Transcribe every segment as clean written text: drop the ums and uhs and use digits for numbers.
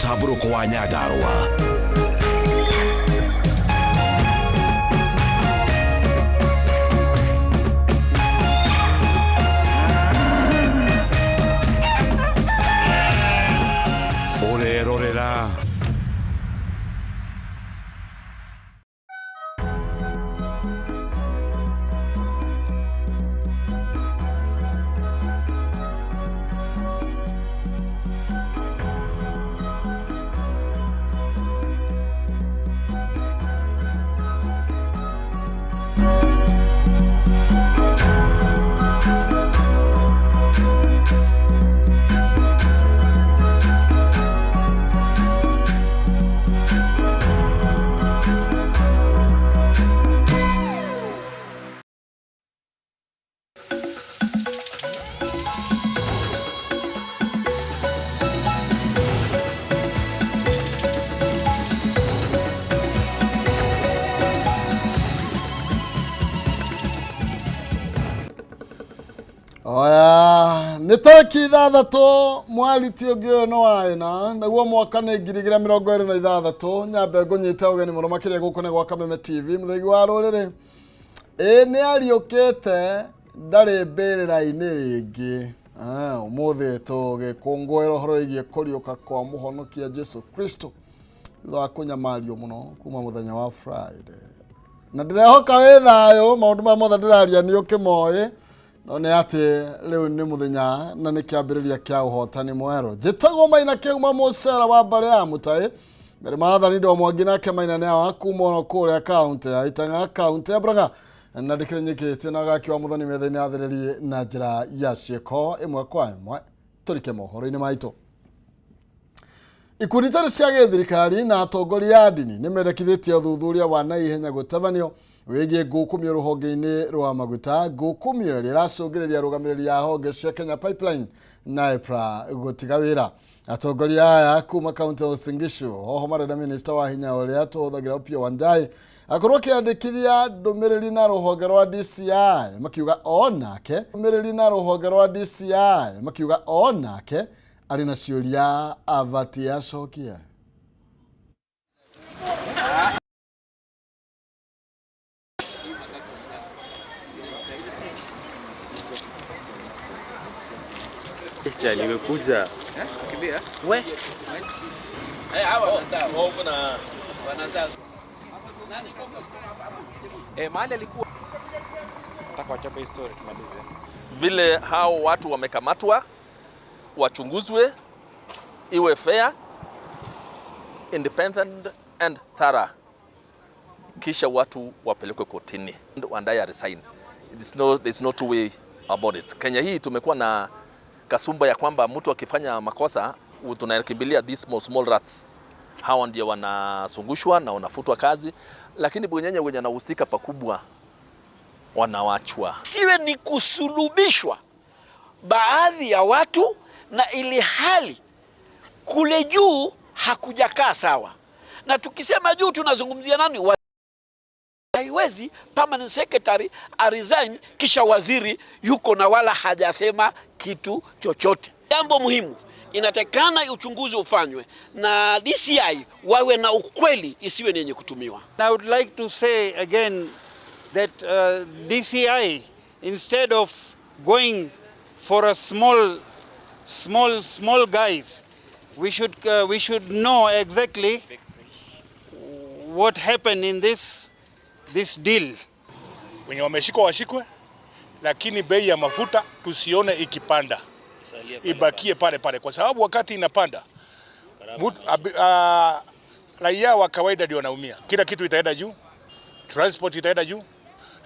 Mũtambũrũko wa Nyandarũa. Ũrerorera Oya, nĩ tarĩki ithathatũ mweri ti ũngĩ ũyũ nĩ wa ĩna naguo mwaka nĩ 2026 nyambe ngũnyite ũgeni mũno makĩria gũkũ nĩ gwa Kameme TV mũthegi wa rũrĩrĩ ĩĩ nĩ ariũkĩte ndarĩ mbĩrĩra-inĩ rĩngĩ. Ah, ũmũthĩ tũgĩkũngũĩra ũhoro wĩgiĩ kũriũka kwa mũhonokia Jesu Kristo thutha wa kũnyamario mũno kuma mũthenya wa Friday na ndĩrehoka wĩ thayũ maũndũ maya mothe ndĩraria nĩ ũkĩmoĩ no nĩ atĩ rĩu nĩ mũthenya na nĩ kĩambĩrĩria kĩa ũhotani mwerũ njĩtagwo maina kĩuma mũcera wa mbarĩ ya mũtaĩ mbere maathani ndo mwangi nake maina nĩ awa kuma ono kũrĩa kaũntĩ ya itang'a kaũntĩ ya Murang'a na ndĩkĩrĩ nyĩkĩtio na gaki wa mũthoni metha-inĩ athĩrĩrie na njĩra ya ciĩko ĩmwe kwa ĩmwe tũrike mohoro-inĩ maitũ. Ikundi itarĩ cia gĩthirikari na atongoria a ndini nĩ mendekithĩtie ũthuthuria wa na ihenya gũtabanio wĩgiĩ ngukumio rũhonge-inĩ rwa maguta, ngukumio ĩrĩa ĩracũngĩrĩria arũgamĩrĩri a honge cia Kenya Pipeline na EPRA gũtiga wĩra. Atongoria aya kuma kaunti ya Uasin Gishu oho marenda minista wa hinya ũrĩa tũhũthagĩra Opiyo Wandayi akorwo akĩandĩkithia ndũmĩrĩri na rũhonge rwa DCI makiuga onake ndũmĩrĩri na rũhonge rwa DCI makiuga onake arĩ na ciũria abatiĩ acokie. Chali imekuja. We. Vile hao watu wamekamatwa wachunguzwe, iwe fair, independent and thorough, kisha watu wapelekwe kotini. Wandayi resign. There's no two way about it. Kenya hii tumekuwa na kasumba ya kwamba mtu akifanya makosa tunakimbilia these small, small rats. Hawa ndio wanasungushwa na wanafutwa kazi, lakini bwenyenye wenye wanahusika pakubwa wanawachwa. Siwe ni kusulubishwa baadhi ya watu na ili hali kule juu hakujakaa sawa. Na tukisema juu tunazungumzia nani? Haiwezi permanent secretary aresign kisha waziri yuko na wala hajasema kitu chochote. Jambo muhimu, inatakikana uchunguzi ufanywe na DCI wawe na ukweli, isiwe ni yenye kutumiwa. I would like to say again that DCI, instead of going for a small, small, small guys, we should know exactly what happened in this deal. Wenye wameshikwa washikwe, lakini bei ya mafuta tusione ikipanda, ibakie pale pale, kwa sababu wakati inapanda raia wa kawaida ndio wanaumia. Kila kitu itaenda juu, transport itaenda juu,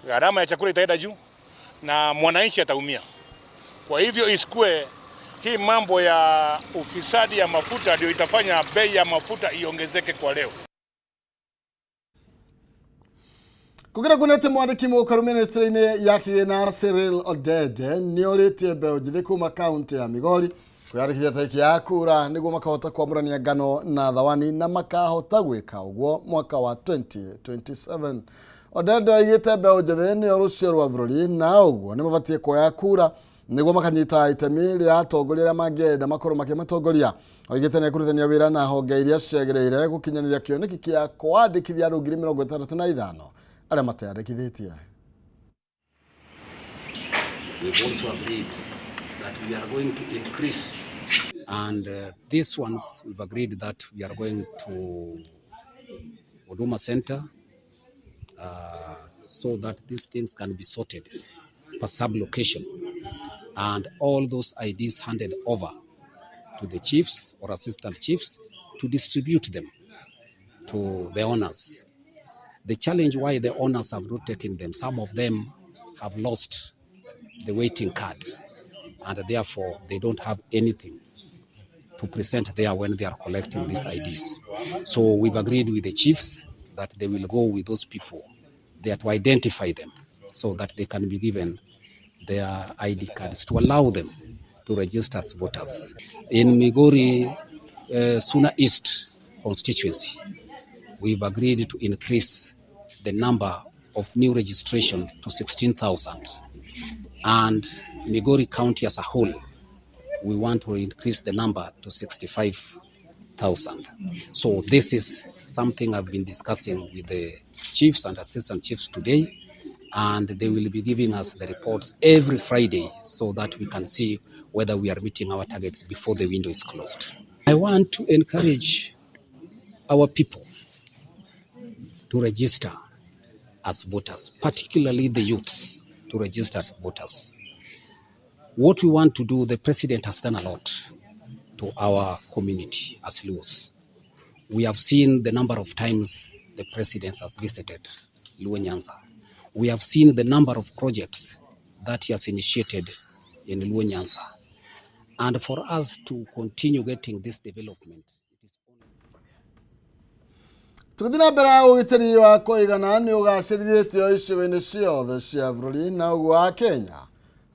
gharama ya chakula itaenda juu na mwananchi ataumia. Kwa hivyo isikue hii mambo ya ufisadi ya mafuta ndio itafanya bei ya mafuta iongezeke kwa leo. Kugira kunete mwandiki mũkaru ministry-inĩ ya kĩgĩna Cyril Odede nĩ orĩtie mbeũ njĩthĩ kuma kaunti ya Migori kwĩyandĩkithia tarĩki ya kura nĩguo makahota kwamũrania ngano na thawani na makahota gwĩka ũguo mwaka wa 2027. Odede oigĩte mbeũ njĩthĩ nĩyo rũciaro rwa bũrũri na ũguo nĩ mabatiĩ kuoya kura Nĩguo makanyita itemi rĩa atongoria arĩa mangĩenda makorwo makĩmatongoria. Oigĩte nĩ ekũrutithania wĩra na honge iria ciagĩrĩire gũkinyanĩria kĩoneki kĩa kwandĩkithia andũ 65,000 arĩa mateyandĩkithĩtie. We've also agreed that we are going to increase. And these ones, we've agreed that we are going to Huduma Center so that these things can be sorted per sub-location. And all those IDs handed over to the chiefs or assistant chiefs to distribute them to the owners. The challenge why the owners have not taken them, some of them have lost the waiting card and therefore they don't have anything to present there when they are collecting these IDs. So we've agreed with the chiefs that they will go with those people there to identify them so that they can be given their ID cards to allow them to register as voters. In Migori, Suna East constituency, we've agreed to increase the number of new registration to 16,000. And Migori County as a whole, we want to increase the number to 65,000. So this is something I've been discussing with the chiefs and assistant chiefs today, and they will be giving us the reports every Friday so that we can see whether we are meeting our targets before the window is closed. I want to encourage our people to register as voters, particularly the youths, to register as voters. What we want to do, the president has done a lot to our community as Luos. We have seen the number of times the president has visited Luo Nyanza. We have seen the number of projects that he has initiated in Luo Nyanza. And for us to continue getting this development, Tũgĩthiĩ na mbere, ũgitĩri wa kũigana nĩ ũgacĩrithĩtio icigo-inĩ ciothe cia bũrũri, na ũguo wa Kenya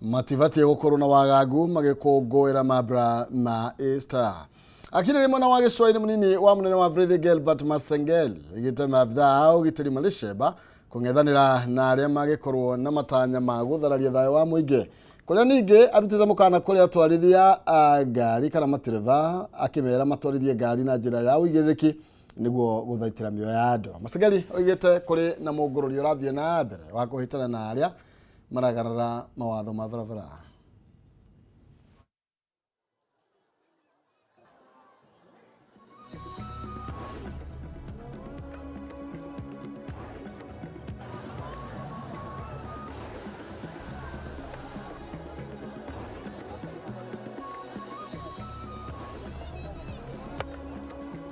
matibatiĩ gũkorwo na wagagu magĩkũngũĩra mambura ma Easter. Akiri mwena wa gĩcũa-inĩ, mũnini wa mũnene wa borithi Gilbert Masengeli oigĩte maabithaa a ũgitĩri marĩ kũng'ethanĩra na arĩa magĩkorwo na matanya ma gũthararia thayũ wa mũingĩ, kũrĩa ningĩ arutĩte mũkana kũrĩ atwarithia a ngari kana matereba, akĩmera matwarithie ngari na njĩra ya ũigĩrĩrĩki nĩguo gũthaitĩra mĩoyo ya andũ. Masengeli oigĩte kũrĩ na mũngũrũri ũrathiĩ na mbere wa kũhĩtana na arĩa maragarara mawatho ma barabara.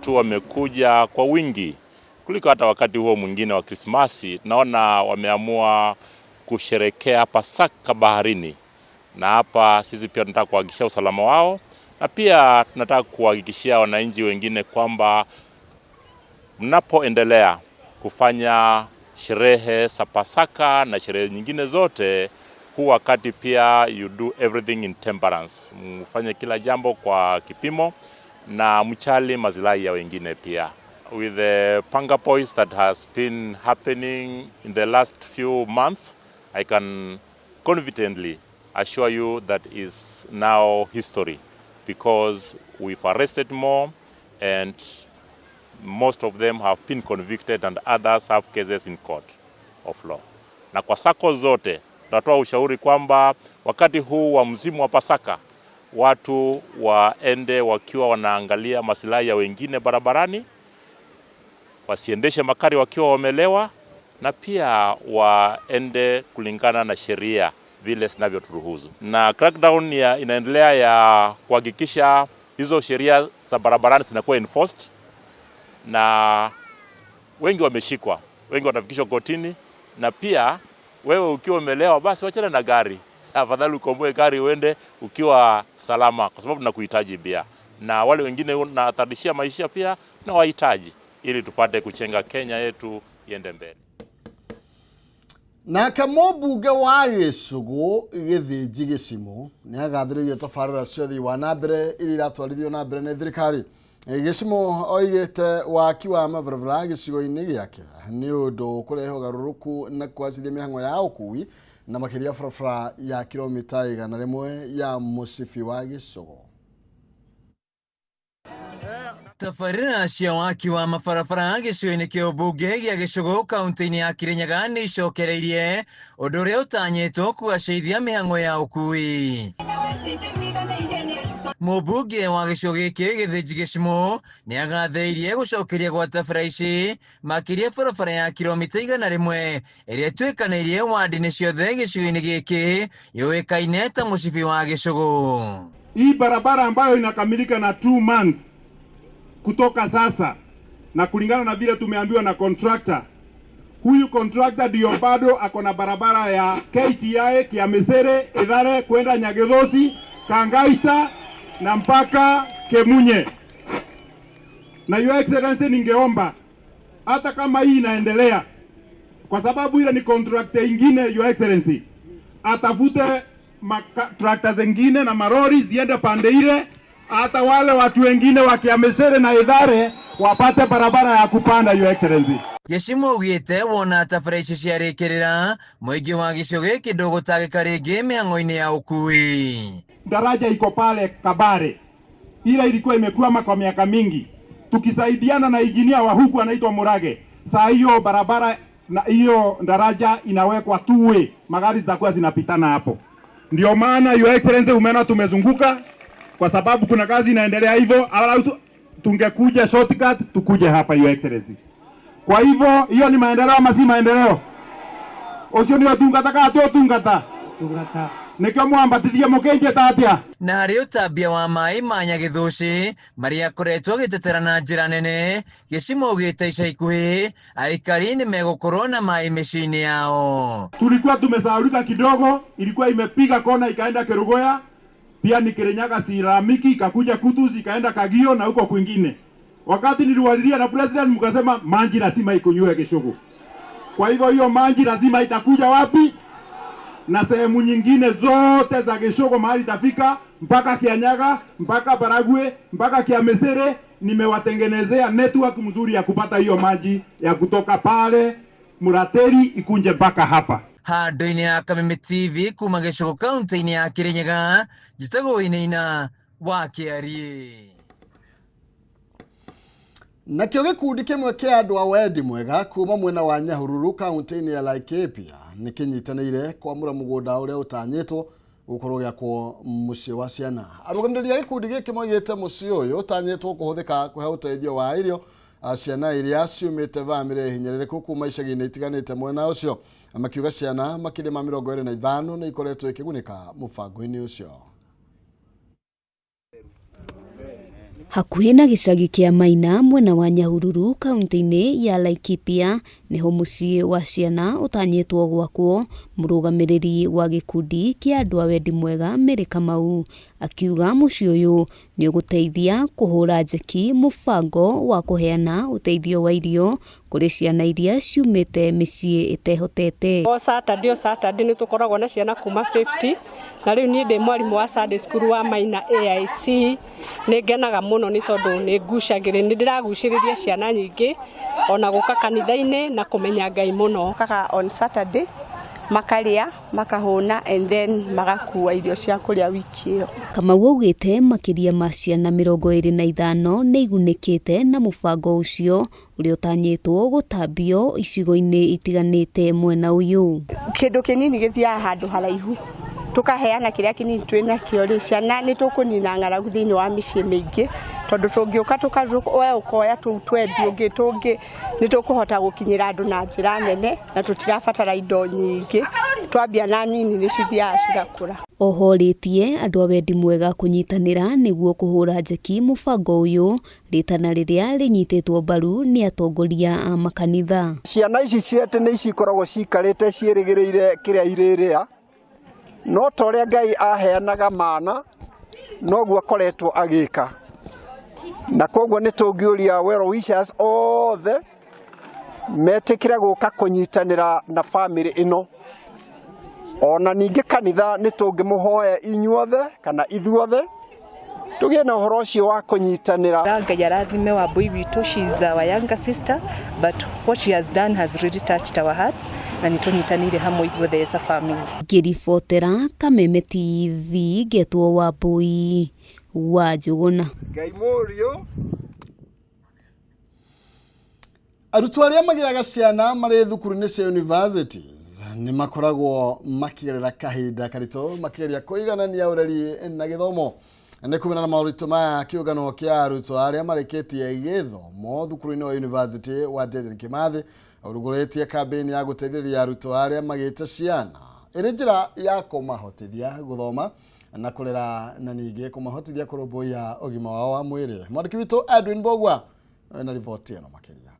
Watu wamekuja kwa wingi kuliko hata wakati huo mwingine wa Krismasi. Tunaona wameamua kusherekea Pasaka baharini, na hapa sisi pia tunataka kuhakikisha usalama wao, na pia tunataka kuhakikishia wananchi wengine kwamba mnapoendelea kufanya sherehe za Pasaka na sherehe nyingine zote, huu wakati pia you do everything in temperance, mfanye kila jambo kwa kipimo na mjali maslahi ya wengine pia. With the panga boys that has been happening in the last few months, I can confidently assure you that is now history, because we've arrested more and most of them have been convicted and others have cases in court of law. Na kwa SACCO zote tunatoa ushauri kwamba wakati huu wa msimu wa Pasaka watu waende wakiwa wanaangalia masilahi ya wengine barabarani, wasiendeshe magari wakiwa wamelewa, na pia waende kulingana na sheria vile zinavyoturuhusu. Na crackdown inaendelea ya kuhakikisha hizo sheria za barabarani zinakuwa enforced, na wengi wameshikwa, wengi watafikishwa kotini. Na pia wewe ukiwa umelewa, basi wachana na gari, afadhali ukomboe gari uende ukiwa salama, kwa sababu tunakuhitaji pia, na wale wengine unahatarishia maisha pia tunawahitaji, ili tupate kujenga Kenya yetu iende mbele. Nake mũmbunge wa Gĩcũgũ Gĩthĩnji Gĩcimũ nĩ agathĩrĩirie tabarĩra cia ũthii wa na mbere iria iratwarithio na mbere nĩ thirikari. Gĩcimũ oigĩte waki wa mabarabara gĩcigo-inĩ gĩake nĩ ũndũ ũkũrehe ũgarũrũku na kwacithia mĩhang'o ya ũkui. Na makĩria barabara ya kilomita 100 ya mũcibi wa Gĩcũgũ. Tabarĩra cia waki wa mabarabara gĩcigo-inĩ kĩa ũmbunge gĩa Gĩcũgũ kaunti-inĩ ya Kirinyaga nĩ icokereirie ũndũ ũrĩa ũtanyĩtwo kũgacĩrithia mĩhang'o ya ũkui. Mũmbunge wa gĩcigo gĩkĩ Gĩthĩnji Gĩcimũ nĩ agathĩrĩirie gũcokeria gwa tabara ici, makĩria barabara ya kilomita 100 ĩrĩa ĩtuĩkanĩirie wandi-inĩ ciothe gĩcigo-inĩ gĩkĩ yũĩkaine ta mũcibi wa Gĩcũgũ. Hii barabara ambayo inakamilika na 2 months kutoka sasa, na kulingana na vile tumeambiwa na contractor, huyu contractor ndio bado ako na barabara ya KTI Kiamesere, Ithare kwenda Nyagithosi, Kangaita na mpaka Kemunye. Na Your Excellency, ningeomba hata kama hii inaendelea, kwa sababu ile ni contractor ingine, Your Excellency atafute tractor zingine na marori ziende pande ile, hata wale watu wengine wa Kiamesere na Ithare wapate barabara ya kupanda, Your Excellency. Gĩcimũ augĩte wona tabara ici ciarĩkĩrĩra mũingĩ wa gĩcigo gĩkĩ ndũgũtangĩka rĩngĩ mĩhang'o-inĩ ya ũkui. Daraja iko pale Kabare, ila ilikuwa imekwama kwa miaka mingi. Tukisaidiana na injinia wa huku anaitwa Murage, saa hiyo barabara na hiyo daraja inawekwa two-way, magari zitakuwa zinapitana hapo. Ndio maana Your Excellency umeona tumezunguka, kwa sababu kuna kazi inaendelea hivyo, alafu tungekuja shortcut tukuje hapa, Your Excellency. Kwa hivyo hiyo ni maendeleo ama si maendeleo? Ucio ndio tungata ka tu tungata? Tungata. Nikio mwambatithie mukinje tatia. Na harĩ ũtambia wa maĩ ma Nyagĩthũci marĩa akoretwo agĩtetera na njĩra nene, Gĩcimũ augĩte ica ikuhĩ aikari nĩ megũkorwo na maĩ mĩciĩ-inĩ yao. Tulikuwa tumesahaulika kidogo, ilikuwa imepiga kona ikaenda Kerugoya, pia ni Kirinyaga siramiki ikakuja Kutus ikaenda Kagio na huko kwingine. Wakati niliwalilia na president mkasema maji lazima ikunywe Gĩcũgũ. Kwa hivyo hiyo maji lazima itakuja wapi? Na sehemu nyingine zote za Gĩcũgũ mahali itafika mpaka Kianyaga, mpaka Baragwe, mpaka Kiamesere, nimewatengenezea network mzuri ya kupata hiyo maji ya kutoka pale Murateri ikunje mpaka hapa. Handũ-inĩ ya Kameme TV kuma Gĩcũgũ kaunti-inĩ ya Kirinyaga, njĩtagwo Wainaina wa Kĩariĩ. Nakĩo gĩkundi kĩmwe kĩa andũ a wendi mwega kuma mwena wa Nyahururu kaunti-inĩ ya Laikipia nĩ kĩnyitanĩire kwamũra mũgũnda ũrĩa ũtanyĩtwo gũkorwo gĩakwo mũciĩ wa ciana. Arũgamĩrĩri a gĩkundi gĩkĩ moigĩte mũciĩ ũyũ ũtanyĩtwo kũhũthĩka kũhe ũteithio wa irio ciana iria ciumĩte bamĩrĩ hinyĩrĩrĩku kuma icagi-inĩ itiganĩte mwena ũcio, makiuga ciana makĩria ma 25 nĩ ikoretwo ikĩgunĩka mũbango-inĩ ũcio. Hakuhĩ na gĩcagi kĩa Maina mwena wa Nyahururu kaunti-inĩ ya Laikipia nĩho mũciĩ wa ciana ũtanyĩtwo gwakwo. Mũrũgamĩrĩri wa gĩkundi kĩa andũ a wendi mwega Mary Kamau akiuga mũciĩ ũyũ nĩ ũgũteithia kũhũra njeki mũbango wa kũheana ũteithio wa irio kũrĩ ciana iria ciumĩte mĩciĩ ĩtehotete. O Saturday, o Saturday nĩ tũkoragwo na ciana kuma 50, na rĩu niĩ ndĩ mwarimũ wa Sunday school wa Maina AIC. Nĩ ngenaga mũno nĩ tondũ nĩ ngucagĩrĩria, nĩ ndĩragucĩrĩria ciana nyingĩ ona gũka kanitha-inĩ na kũmenya Ngai mũno. Kaga on Saturday makarĩa makahũna and then magakua irio cia kũrĩa wiki ĩyo. Kamau augĩte makĩria ma ciana 25 nĩ igunĩkĩte na mũbango ũcio ũrĩa ũtanyĩtwo gũtambio icigo-inĩ itiganĩte mwena ũyũ. Kĩndũ kĩnini gĩthiaga handũ haraihu, tukaheana kĩrĩa kĩnini twĩnakĩo rĩ, ciana nĩ tũkũnina ng'aragu thĩinĩ wa mĩciĩ mĩingĩ, tondũ tũngĩũka we ũkoya tũu twendi ũngĩ tũngĩ nĩ tũkũhota gũkinyĩra andũ na njĩra nene, na tũtirabatara indo nyingĩ, twambia na nini nĩ cithiaga cigakũra. Oho rĩtie andũ a wendi mwega kũnyitanĩra nĩguo kũhũra njeki mũbango ũyũ, rĩtana rĩrĩa rĩnyitĩtwo mbaru nĩ atongoria a makanitha. Ciana ici ciatĩ nĩ cikoragwo cikarĩte ciĩrĩgĩrĩire kĩrĩa irĩrĩa, no ta ũrĩa Ngai aheanaga mana noguo akoretwo agĩka, na koguo nĩ tũngĩũria well wishers othe metĩkĩre gũka kũnyitanĩra na bamĩrĩ ĩno. Ona ningĩ kanitha nĩ tũngĩmũhoya inyuothe kana ithuothe Tũgĩe na ũhoro ũcio wa kũnyitanĩra. Ngai arathime Wambui witũ, she is our younger sister, but what she has done has really touched our hearts, na nĩ tũnyitanĩire hamwe ithuothe as a family. Ngĩribotera Kameme TV ngetwo Wambui wa Njũgũna. Ngai mũriũ. Arutwo arĩa magĩaga ciana marĩ thukuru-inĩ cia universities nĩ makoragwo makĩgerera kahinda karitũ makĩgeria kũiganania ũreri na gĩthomo. Nĩ kumana na moritũ maya kĩũngano kĩa arutwo arĩa marĩkĩtie gĩthomo thukuru-inĩ wa university wa Dedan Kimathi ũrugũrĩtie kambĩini ya gũteithĩrĩria arutwo arĩa magĩte ciana ĩrĩ njĩra ya kũmahotithia gũthoma na kũrera na ningĩ kũmahotithia kũrũmbũiya ũgima wao wa mwĩrĩ. Mwandĩki witũ Edwin Mbogua na riboti ĩno makĩria.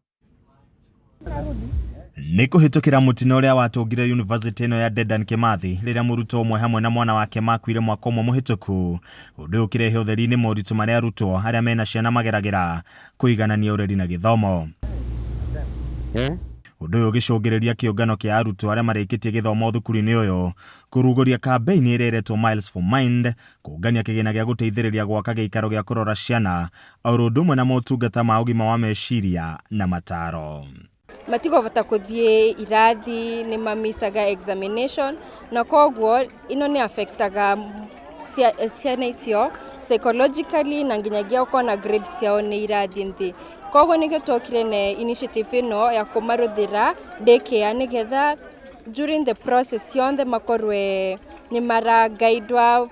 Nĩ kũhĩtũkĩra mũtino ũrĩa watũngire yunivasĩtĩ ĩno ya Dedan Kimathi rĩrĩa mũrutwo ũmwe hamwe na mwana wake makuire mwaka ũmwe mũhĩtũku. Ũndũ ũyũ ũkĩrehe ũtheri-inĩ moritũ marĩa arutwo arĩa mena ciana mageragĩra kũiganania ũreri na gĩthomo. Ũndũ ũyũ ũgĩcũngĩrĩria kĩũngano kĩa arutwo arĩa marĩkĩtie gĩthomo thukuru-inĩ ũyũ kũrugũria kambĩini ĩrĩa ĩretwo Miles for Mind kũngania kĩgĩna gĩa gũteithĩrĩria gwaka gĩikaro gĩa kũrora ciana oro ũndũ ũmwe na motungata ma ũgima wa meciria na mataro. Matikũbota kũthiĩ irathi, nĩ mamicaga examination, na koguo ĩno nĩ affectaga ciana icio psychologically, na nginyagia ũkona grades ciao nĩ irathiĩ nthĩ. Koguo nĩkĩo twokire na initiative ĩno ya kũmarũthĩra daycare, nĩgetha during the process yonthe makorwe nĩ maragaidwa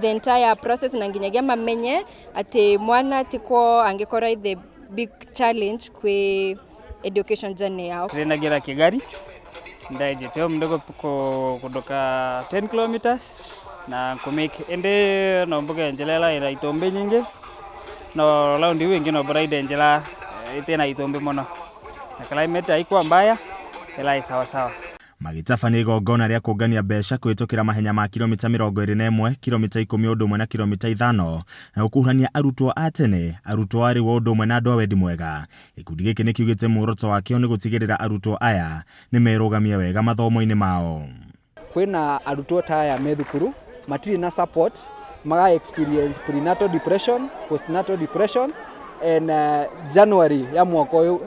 the entire process, na nginyagia mamenye atĩ mwana tikwo angĩkorwo the big challenge kwĩ education journey yao. Tunagira Kigari ndaijiteo mdogo kutoka 10 kilometers na kumiki ende no mbuga enjelela ira itombe nyingi no laundi wingi no braide enjela itena itombe mono na climate haikuwa mbaya ila sawa sawa. Magĩtabania igongona rĩa kũngania mbeca kũhĩtũkĩra mahenya ma kilomita 21, kilomita 10 ũndũ ũmwe na kilomita 5, na gũkuruhania arutwo a tene, arutwo a rĩu o ũndũ ũmwe na andũ a wendi mwega. Gĩkundi gĩkĩ nĩ kiugĩte muoroto wakĩo nĩ gũtigĩrĩra arutwo aya nĩ merũgamia wega mathomo-inĩ mao. Kwĩna arutwo ta aya me thukuru matirĩ na support, maga experience prenatal depression, postnatal depression, and January ya mwaka ũyũ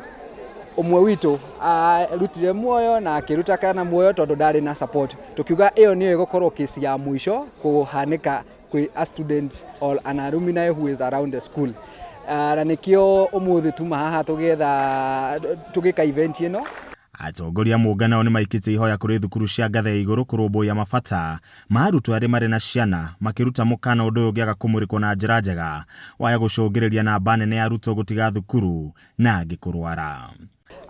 ũmwe witũ arutire muoyo na akĩruta kana muoyo tondũ ndarĩ na support. Tukiuga ĩyo nĩyo ĩgũkorwo kesi ya mũico kũhanĩka kwĩ a student or an alumni who is around the school. Na nĩkĩo ũmũthĩ tuma haha tũgĩetha tũgĩka event ĩno. Atongoria mũngano nĩ maikĩtie ihoya kũrĩ thukuru cia ngatha ya igũrũ kũrũmbũiya mabata ma arutwo arĩa marĩ na ciana, makĩruta mũkana ũndũ ũyũ ũngĩaga kũmũrĩkwo na njĩra njega waya gũcũngĩrĩria namba nene ya arutwo gũtiga thukuru na angĩ kũrwara.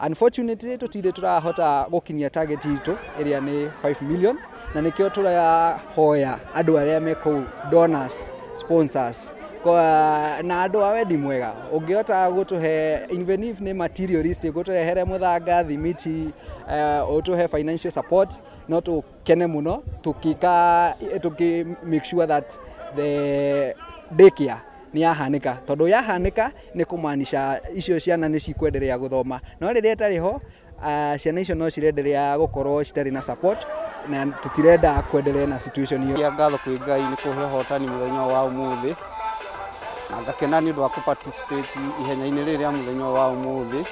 Unfortunately tũtirĩ tũrahota gũkinyia target itũ ĩrĩa nĩ 5 million, na nĩkĩo tũrahoya andũ arĩa me kũu, donors, sponsors, na andũ a wendi mwega ũngĩhota gũtũhe even if nĩ materialistic, gũtũrehere mũthanga, thimiti, ũtũhe financial support, no tũkene mũno tũkĩ make sure that the daycare nĩ yahanĩka, tondũ yahanĩka nĩ kũmaanisha icio ciana nĩ cikwenderea gũthoma, no rĩrĩa ĩtarĩ ho, ciana icio no cirenderea gũkorwo citarĩ na support na tũtirenda kwenderea na situation ĩyo. Kia ngatho kwĩ Ngai nĩ kũhe ũhotani mũthenya wa ũmũthĩ, na ngakena nĩ ũndũ wa kũ-participate ihenya-inĩ rĩrĩ rĩa mũthenya wa ũmũthĩ.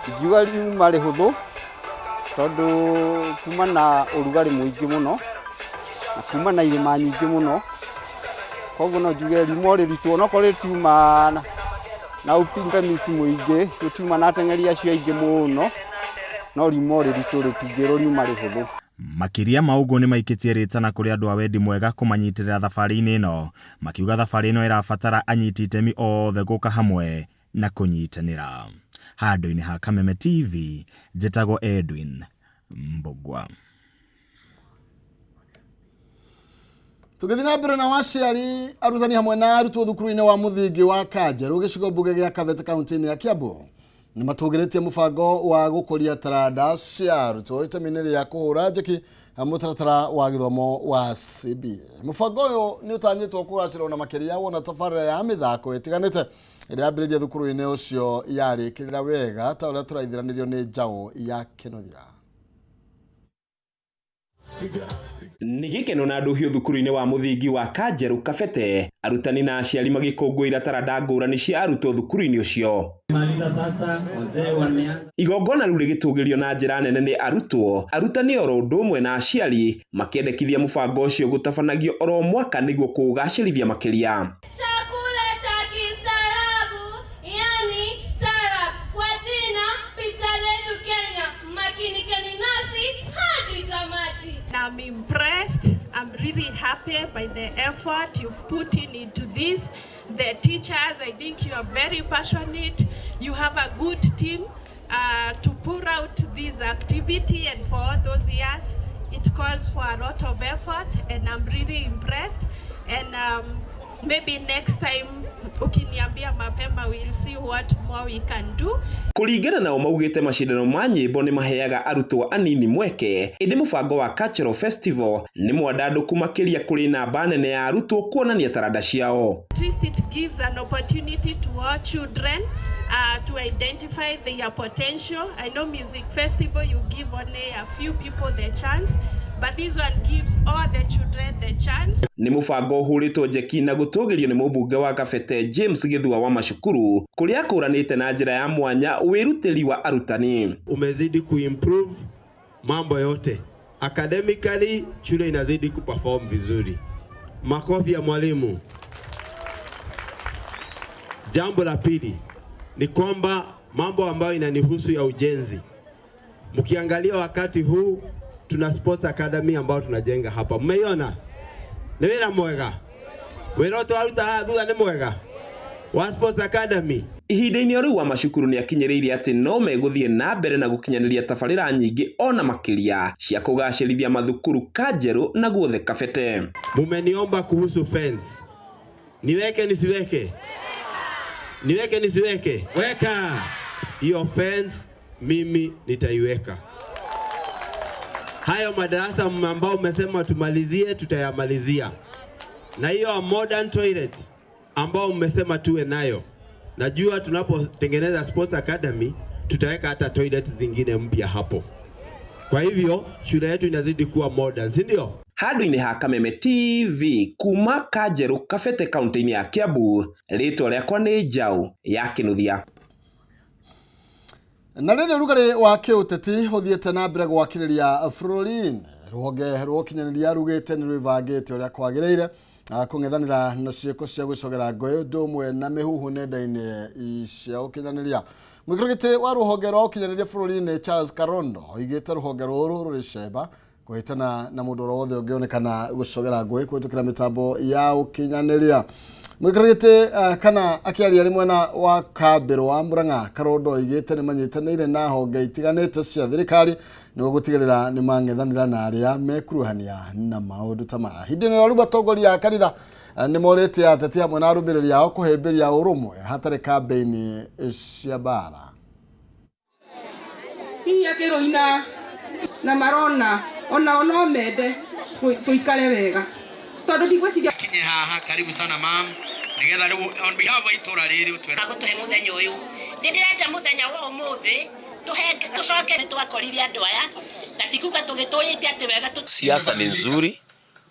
Ingiuga riuma rĩhũthũ tondũ kuma na ũrugarĩ mũingĩ mũno na kuma na irĩma nyingĩ mũno, koguo no njuge riuma rĩritũ onokorwo rĩtiuma na upinganizi mũingĩ, rĩtiuma na ateng'eri acio aingĩ mũno, no riuma rĩritũ rĩtingĩrwo riuma rĩhũthũ. Makĩria ma ũguo nĩ maikĩtie rĩtana kũrĩ andũ a wendi mwega kũmanyitĩrĩra thabarĩ-inĩ ĩno, makiuga thabarĩ ĩno ĩrabatara anyiti itemi othe gũka hamwe na kũnyitanĩra. Handũ-inĩ ha Kameme TV, njĩtagwo Edwin Mbugua. Tũgĩthiĩ na mbere na waciari, arutani hamwe na arutwo thukuru-inĩ wa mũthingi wa Kanjeru gĩcigo mbunge gĩa Kabete kaunti-inĩ ya Kiambu nĩ matũgĩrĩtie mũbango wa gũkũria taranda cia arutwo itemi-inĩ rĩa kũhũra njeki mũtaratara wa gĩthomo wa CBA. Mũbango ũyũ nĩ ũtanyĩtwo kũgacĩra ona makĩria wona tabarĩra ya mĩthako ĩtiganĩte ĩrĩa yambĩrĩirie thukuru-inĩ ũcio yarĩkĩrĩra wega ta ũrĩa tũraithiranĩrio nĩ njaũ ya Kĩnuthia. Nĩ gĩkeno na ndũhiũ thukuru-inĩ wa mũthingi wa Kanjeru Kabete, arutani na aciari magĩkũngũĩra taranda ngũrani cia arutwo thukuru-inĩ ũcio. Igongona rĩu rĩgĩtũgĩrio na njĩra nene nĩ arutwo, arutani oro ũndũ ũmwe na aciari, makĩendekithia mũbango ũcio gũtabanagio oro mwaka nĩguo kũũgacĩrithia makĩria. Chakula cha kistaarabu, yani tarab, kwa jina Pita Letu Kenya. Makinikeni nasi hadi tamati. I'm impressed. I'm really happy by the effort you've put in into this. The teachers, I think you are very passionate. You have a good team to pour out this activity, and for all those years, it calls for a lot of effort, and I'm really impressed. And maybe next time, ukiniambia mapema, we'll see what more we can do. Kũringana nao maugĩte macindano ma nyĩmbo nĩ maheaga arutwo anini mweke, ĩndĩ mũbango wa Cultural Festival nĩ mwandandũku makĩria kũrĩ namba nene ya arutwo kuonania taranda ciao. At least it gives an opportunity to all children to identify their potential. I know music festival, you give only a few people the chance, but this one gives all the children the chance. Nĩ mũbango ũhũrĩtwo njeki na gũtũgĩrio nĩ mũmbunge wa Kabete James Gĩthua wa Macukuru, kũrĩa akũranĩte na njĩra ya mwanya wĩrutĩri wa arutani. Umezidi kuimprove mambo yote. Academically shule inazidi kuperform vizuri. Makofi ya mwalimu. Jambo la pili ni kwamba mambo ambayo inanihusu ya ujenzi. Mkiangalia wakati huu tuna sports academy ambayo tunajenga hapa. Mmeiona? Nĩ wĩra mwega. Wĩra ũyũ tũraruta haha thutha nĩ mwega wa sports academy. Ihinda-inĩ o rĩu wa Macukuru nĩ akinyĩrĩirie atĩ no megũthiĩ na mbere na gũkinyanĩria tabarĩra nyingĩ ona makĩria cia kũgacĩrithia mathukuru Kanjeru na guothe Kabete. Mumeniomba kuhusu fence. Niweke nisiweke? Niweke nisiweke? Weka. Hiyo fence mimi nitaiweka. Hayo madarasa ambao umesema tumalizie, tutayamalizia. Na hiyo modern toilet ambao mmesema tuwe nayo, najua tunapotengeneza sports academy tutaweka hata toilet zingine mpya hapo. Kwa hivyo shule yetu inazidi kuwa modern, si ndio? Handũ-inĩ ha Kameme TV kuma Kanjeru Kabete kaunti-inĩ ya Kiambu, rĩtwa rĩakwa nĩ Njaũ ya Kĩnuthia. Na rĩrĩ ũrugarĩ wa kĩũteti ũthiĩte na mbere gwakĩrĩria bũrũri-inĩ, rũhonge rwa ũkinyanĩria rugĩte nĩ rwĩbangĩte ũrĩa kwagĩrĩire kũng'ethanĩra na ciĩko cia gwĩcogera ngũĩ ũndũ ũmwe na mĩhuhu nenda-inĩ cia ũkinyanĩria. Mũikarĩri gĩtĩ wa rũhonge rwa ũkinyanĩria bũrũri-inĩ Charles Karondo oigĩte rũhonge rũrũ rũrĩ cemba kũhĩtana na mũndũ oro wothe ũngĩonekana gũcogera ngũĩ kũhĩtũkĩra mĩtambo ya ũkinyanĩria. Mũikarĩri gĩtĩ kana akĩaria arĩ mwena wa kambĩrũ wa Murang'a, Karondo oigĩte nĩ manyitanĩire na honge itiganĩte cia thirikari nĩguo gũtigĩrĩra nĩ mang'ethanĩra na arĩa mekuruhania na maũndũ ta maya. Hĩndĩ ĩno rĩu atongoria a kanitha nĩ morĩtie ateti hamwe na arũmĩrĩri ao kũhĩmbĩria ũrũmwe hatarĩ kambĩini cia mbara. Hihi akĩrũina na marona onao no mende tũikare wega tondũ ndigwĩciria. Kinye haha, karibu sana mam, nigetha rĩu on behalf wa itũra rĩrĩ ũtwĩre gũtũhe mũthenya ũyũ. Nĩ ndĩrenda mũthenya wa ũmũthĩ tũcoke nĩ twakorire andũ aya na tikuga tũgĩtũrĩte atĩ wega. Siasa ni nzuri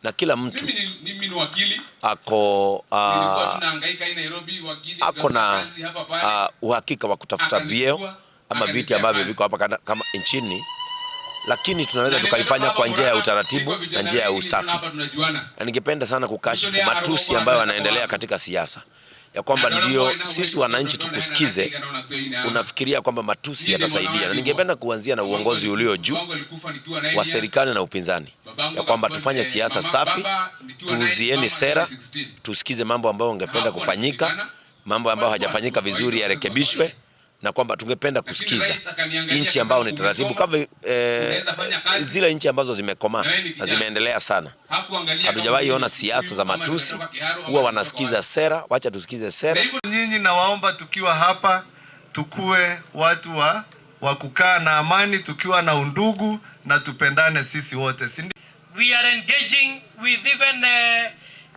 na kila mtu Mimi ni wakili. ako Nilikuwa tunahangaika hii Nairobi, wakili, ako na kazi hapa pale. Uhakika wa kutafuta Akanichukua, vyeo ama viti ambavyo viko hapa kama nchini, lakini tunaweza tukaifanya kwa njia ya utaratibu na njia ya usafi. Hapa tunajuana. Na ningependa sana kukashifu matusi ambayo yanaendelea katika siasa, ya kwamba ndio sisi wananchi tukusikize, unafikiria kwamba matusi yatasaidia. Na ningependa kuanzia na uongozi ulio juu wa serikali na upinzani, ya kwamba tufanye siasa safi, tuuzieni sera, tusikize mambo ambayo ungependa kufanyika, mambo ambayo hajafanyika vizuri yarekebishwe, na kwamba tungependa kusikiza nchi ambayo ni taratibu kama zile nchi ambazo zimekomaa na zimeendelea sana. Hatujawahi ona siasa za matusi, huwa wanasikiza sera. Wacha tusikize sera. Nyinyi nawaomba tukiwa hapa tukue watu wa kukaa na amani, tukiwa na undugu na tupendane sisi wote, si We are engaging with even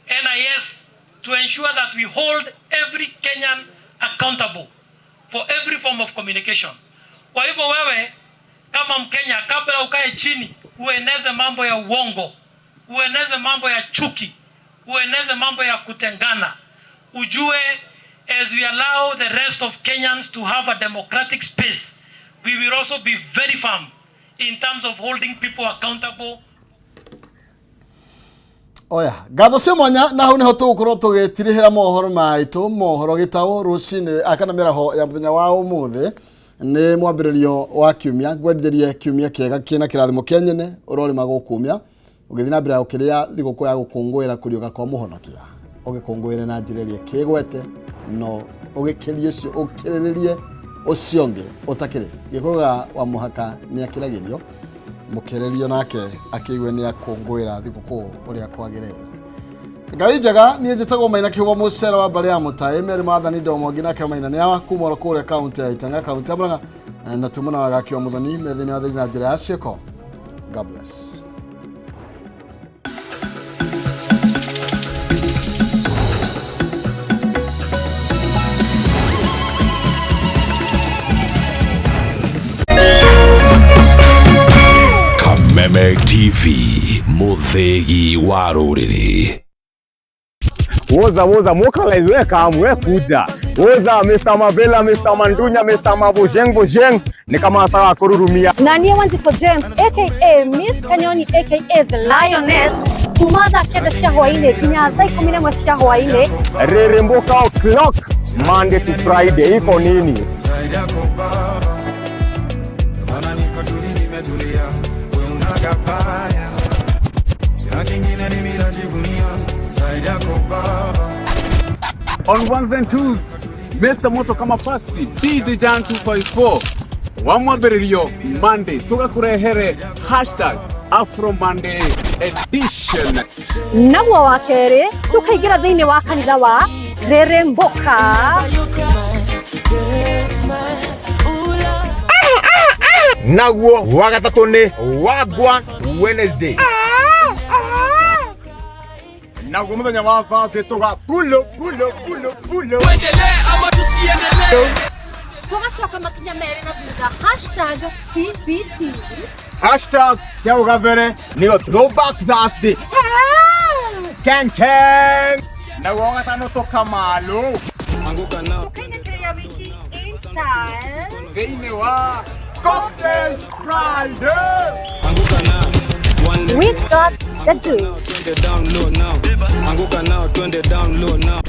NIS to ensure that we hold every Kenyan accountable for every form of communication. Kwa hivyo wewe kama Mkenya, kabla ukae chini Ueneze mambo ya uongo, ueneze mambo ya chuki, ueneze mambo ya kutengana. Ujue as we allow the rest of Kenyans to have a democratic space, we will also be very firm in terms of holding people accountable. Oya ngatho cia mwanya na hau niho tugukorwo tugitirihira mohoro maitu mohoro gitau rucini akana mĩaraho ya muthenya wa umuthi ni mwambĩrĩrio wa kiumia. Ngwendithĩrie kiumia kĩega kĩna kĩrathimo kĩa nyene ũrorĩma gũkumia ũgĩthiĩ na mbere ya gũkĩrĩa thigũkũ ya gũkũngũĩra kũriũka kwa mũhonokia, ũgĩkũngũĩre na njĩra ĩrĩa kĩgwete no ũgĩkĩrie ũcio ũkĩrĩrĩrie ũcio ũngĩ ũtakĩrĩ. Gĩkũga wa mũhaka nĩ akĩragĩrio mũkĩrĩrio nake akĩigue nĩ akũngũĩra thigũkũ ũrĩa kwagĩrĩire. Ngai njega, niĩ njĩtagwo Maina Kĩhumo mũcere wa mbarĩ ya Mũtaĩ Mary Mathani Ndomo nake Maina nĩ awa kuma oro kũrĩa kaunti ya Itanga, kaunti ya Murang'a, na tumana wa gaki wa Muthoni me thĩinĩ wa thĩinĩ na njĩra ya ciĩko. God bless. Kameme TV, muthegi wa rũrĩrĩ. Woza woza mokalize we kam we kuja. Woza Mr. Mavela, Mr. Mandunya, Mr. Mabojeng Bojeng ni kama sawa kururumia. Na niĩ Wanjikũ James aka Miss Kanyoni aka The Lioness kuma thaa 9 cia hwaĩ-inĩ nginya thaa 11 cia hwaĩ-inĩ. Reremboka o'clock Monday to Friday iko nini? On ones and twos, Mr. Moto kama pasi DJ Jan 254 wa mwambĩrĩrio Monday tugakurehere hashtag Afro Monday edition. Naguo wa kerĩ tũkaingĩra thĩinĩ wa kanitha wa Reremboka. Naguo wa gatatũ nĩ Wagwan Wednesday. Naguo mũthenya wa Thursday tuga pulo pulo pulo pulo. Tũgacoka makinya merĩ na thutha hashtag TBT. Hashtag cia ũgabere nĩyo Throwback Thursday. Ken Ken. Naguo wa gatano tũkamalo. Tũkainĩkĩria wiki in style. Thĩinĩ wa Cocktail Friday. We got the juice. Down low now. Anguka nao, twende down low now.